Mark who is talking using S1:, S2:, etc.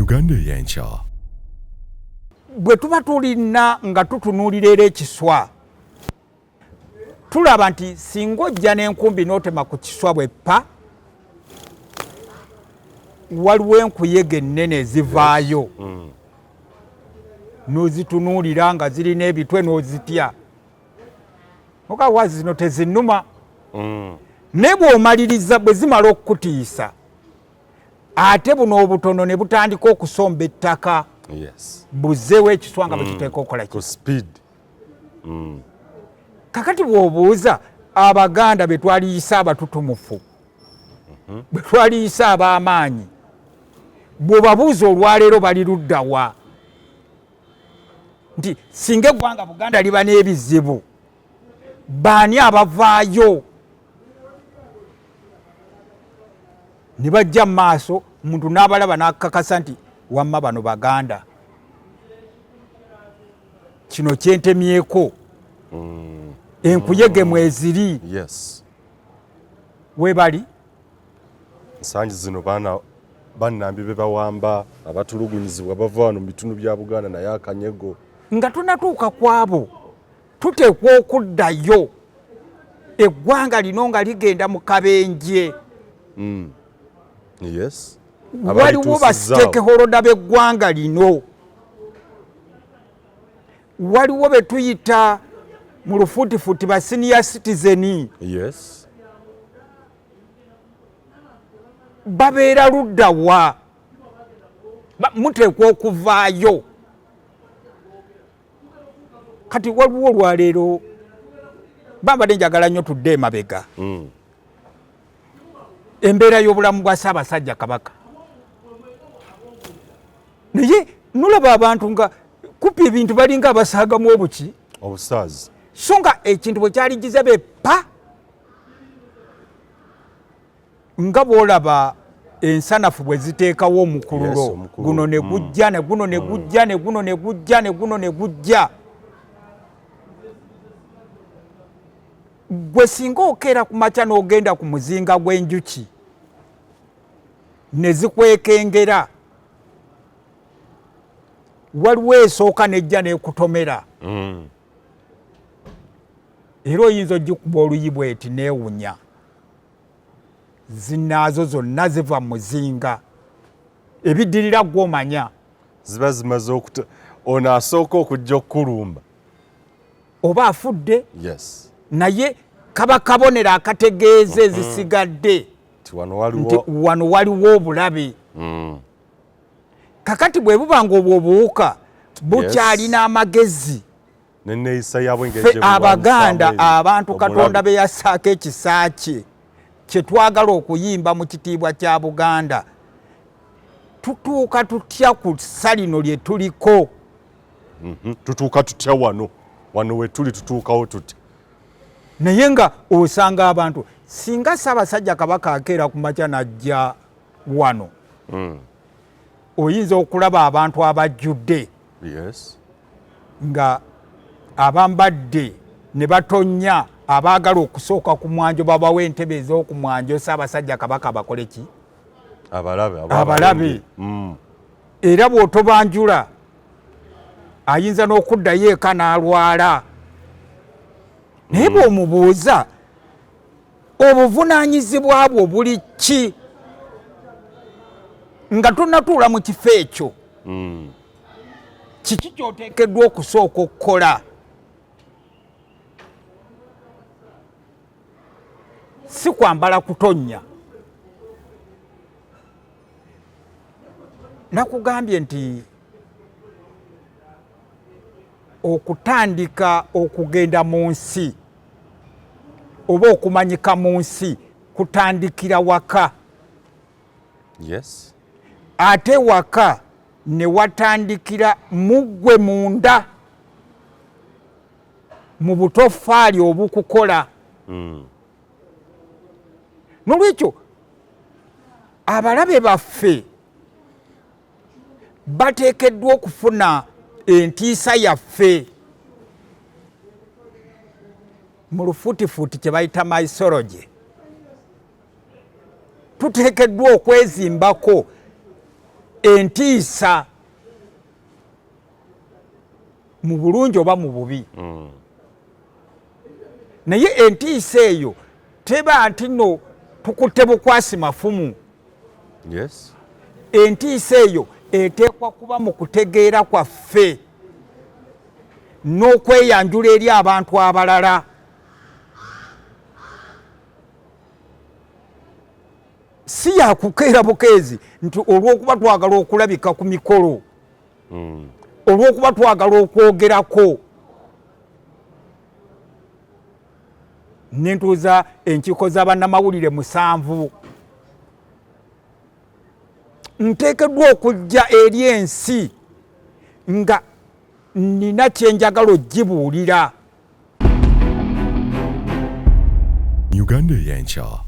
S1: Uganda ey'enkya.
S2: Bwe tuba tulina nga tutunuulira era ekiswa, tulaba nti singa ojja n'enkumbi n'otema ku kiswa bwe ppa, waliwo enkuyege ennene ezivaayo. N'ozitunuulira nga zirina ebitwe n'ozitya, ogawa zino tezinnuma. Naye bw'omaliriza, bwe zimala okukutiisa, ate buno obutono ne butandika okusomba ettaka buzzeewo ekiswa nga bwe kiteeka okukola
S3: ku speed.
S2: Kakati bw'obuuza Abaganda be twaliyise abatutumufu, bwe twaliyise ab'amaanyi, bw'obabuuza olwaleero bali luddawa, nti singa eggwanga Buganda liba n'ebizibu, baani abavaayo ne bajja mu maaso, omuntu n'abalaba n'akakasa nti wamma bano Baganda, kino kyentemyeko, enkuyege mweziri? Webali.
S3: Nsangi zino baana bannambi be bawamba, abatulugunyizibwa bava wano mu bitundu bya Buganda, naye akanyego.
S2: Nga tunatuuka ku abo, tuteekwa okuddayo eggwanga lino nga ligenda mu kabenje. Waliwo ba stakeholder b'eggwanga lino, waliwo be tuyita mu lufuutifuuti ba senior citizen. Babeera ludda wa? Muteekwa okuvaayo. Kati waliwo olwaleero bambadde njagala nnyo tudde emabega, embeera y'obulamu bwa Ssaabasajja Kabaka, naye nolaba abantu nga kupi ebintu balinga abasaagamu obuki.
S3: Obusaazi.
S2: So nga ekintu bwe kyaligiza bepa nga bw'olaba ensanafu bwe ziteekawo omukululo,
S3: Omukululo.
S2: guno ne gujja, ne guno ne gujja, ne guno ne gujja, ne guno ne gujja. Gwe singa okeera ku makya n'ogenda ku muzinga gw'enjuki ne zikwekengera, waliwo esooka nejja n'ekutomera, era oyinza ogikuba oluyi bweti neewunya zinaazo zonna ziva mu muzinga. Ebiddirira gw'omanya.
S3: Ziba zimaze okuta ono asooka okujja okukulumba.
S2: Oba afudde, naye kaba kabonero akategeeza ezisigadde
S3: nti wano waliwo
S2: nti wano waliwo obulabe. Kakati bwe buba nga obwo obuwuka bukyalina amagezi,
S3: neneeyisa yaabwe
S2: ffe Abaganda, abantu Katonda be yassaako ekisa kye, kye twagala okuyimba mu kitiibwa kya Buganda, tutuuka tutya ku ssa lino lye tuliko?
S3: Tutuuka tutya wano? Wano we tuli tutuukawo tutya?
S2: Naye nga osanga abantu, singa Ssaabasajja Kabaka akeera ku makya n'ajja wano, oyinza okulaba abantu abajjudde nga abambadde ne batonnya, abaagala okusooka ku mwanjo babawo entebe ez'oku mwanjo, Ssaabasajja Kabaka bakole ki?
S3: Abalabe.
S2: Abalabe. Era bw'otobanjula ayinza n'okuddayo eka n'alwala. Naye bw'omubuuza obuvunaanyizibwa bwo buli ki nga tonatuula mu kifo ekyo, kiki ky'oteekeddwa okusooka okukola? Si kwambala kutonnya. Nakugambye nti okutandika okugenda mu nsi oba okumanyika mu nsi kutandikira waka. Ate waka ne watandikira muggwe munda mu butofaali obukukola. Nolwekyo abalabe baffe bateekeddwa okufuna entiisa yaffe, mu lufuutifuuti kye bayita mythology. Tuteekeddwa okwezimbako. Entiisa mu bulungi oba mu bubi, Naye entiisa eyo teba nti no tukutte bukwasi mafumu. Entiisa eyo eteekwa kuba mu kutegeera kwaffe n'okweyanjula eri abantu abalala. Si yakukeera bukeezi nti olw'okuba twagala okulabika ku mikolo, olw'okuba twagala okwogerako. Nentuuza enkiiko za bannamawulire 7. Nteekeddwa okujja eri ensi nga nina kye njagala ogibuulira.
S1: Uganda ey'enkya.